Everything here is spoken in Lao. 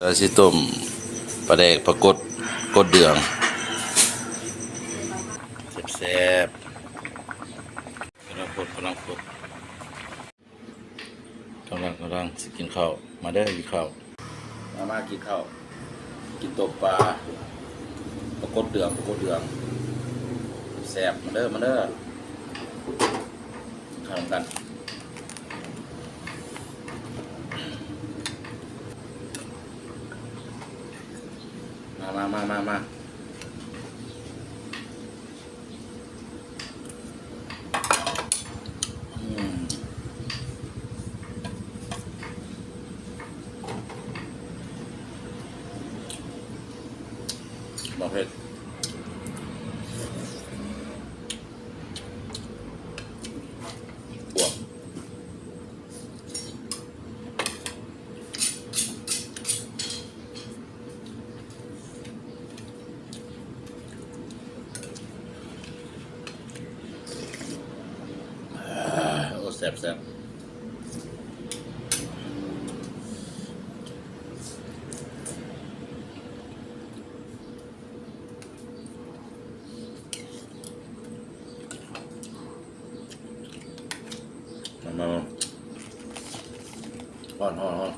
ເຮົາຊິຕົ້ມປາແດກປາກົດ ກົດເດືອງ ແຊບໆ ກຳລັງປົດ ກຳລັງປົດ ກຳລັງ ກຳລັງຊິກິນເຂົ້າ ມາເດີກິນເຂົ້າ ມາ ມາກິນເຂົ້າ ກິນຕົ້ມປາ ປາກົດເດືອງ ປາກົດເດືອງ ແຊບ ມາເດີ ມາເດີ ເຂົ້ານຳກັນ ມາ ມາ ມາ ມາ ມາ. ອືມ ບໍ່ເຜັດ ບວກ. ໂອ້ ແຊບໆ ມາ ມາ ມາ ຮ້ອນ ຮ້ອນ ຮ້ອນ.